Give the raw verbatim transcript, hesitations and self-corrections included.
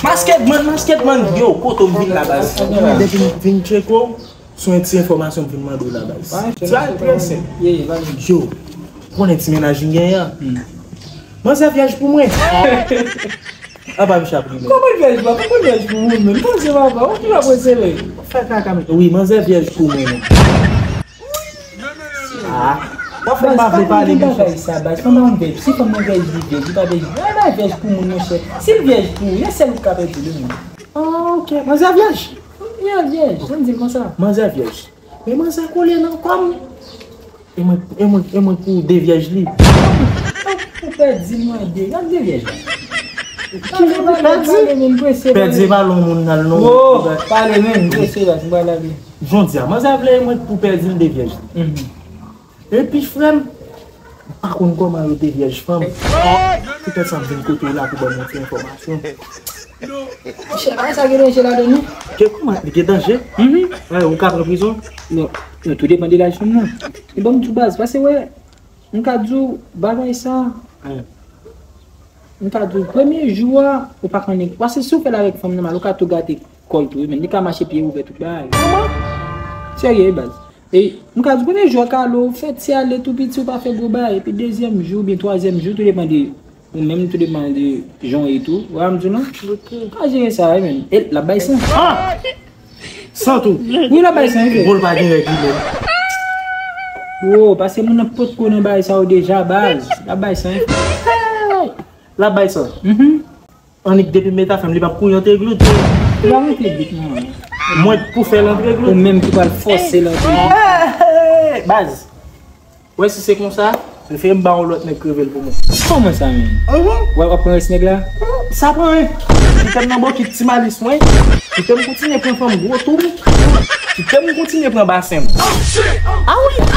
Maskèt man, maskèt man, yo, kote w vin la, baz? Depi m vin tcheke w, se yon ti enfòmasyon m vin mande w la, baz. Ti bagay trè senp. Yo, konnen ti mennaj m genyen an. Manzè vyèj pou mwen. Apa m chap ri, men. Kòman vyèj, papa? Kòman vyèj pou moun, men? Manzè, papa, ou ki va prese, men? Fè kaka, men. Wi, manzè vyèj pou mwen, men. Ah. Mwen fè m pa vle pale, men. Bagay sa, baz, fanm pa konn vyèj. Si fanm nan vyèj, li vyèj, li pa vyèj. Bagay vyèj pou moun, monchè. Si l vyèj pou ou, e sèl ou k ka pèdi li, men. Ah, ok. Manzè vyèj? Vyèj, vyèj. Jan m di l konsa. Manzè vyèj. Men manzè kole nan kò m. E mwen, e mwen, e mwen pou de vyèj li. Ou pèdi mwen de, gad de vyèj la. Pale, pale, pale, men, m prese, pale. Pèdi pa lon moun nan non. Oh, pale, men, m prese, baz, m pral lage. Jodi a, manzè vle e mwen pou pèdi l de vyèj li. Mhm. Epi, frè m, m pa konn kòman yo de vyèj fanm. Poutèt sa m vin kote w la pou ban m yon ti enfòmasyon. Chè, bagay sa gen danje ladan, non? Ke kòman? Li gen danje? Mhm. Wè, ou ka pran prizon? Non, non, tou depann de laj fanm nan. E ban m di w, baz, pase wè, m ka di w bagay sa. Wè. M ka di w, premye jou a, ou pa konnen. Pase si w fè l avèk fanm nòmal, ou ka tou gate kò l tou, wi, men li ka mache pye ouvè tout bagay. Kòman? Serye, wi, baz. E m ka di w, premye jou a, kale w, fè ti ale tou piti, ou pa fè gwo bagay. Epi dezyèm jou, oubyen twazyèm jou, tou depann de ou menm, tou depann de jan w ye tou. Ou wè sa m di w lan? Ok. Ou ka jere sa, wi, men. E l ap bay san. Ah! San tou. Wi, l ap bay san, wi, frè. Bon, l pa gen règ li menm. Wo, pase moun nan potko nan bagay sa yo deja, baz. L ap bay san, wi, frè. L ap bay san. Mhm. Annik depi m met afè m, li p ap kouri antre glou tou. Li p ap antre glou, non. Mwen k pou fè l antre glou. Ou menm ki pral fòse l antre glou. Hey, hey, hey, baz. Wè si se konsa, prefere m ba yon lòt nèg kreve l pou mwen. Kòman sa menm? Mhm. Wè w ap pran rès nèg la? Sa pran yen. Kite m nan bokit ti malis mwen. Kite m kontinye pran fanm gwo tou. Kite m kontinye pran basen m. Ah wi!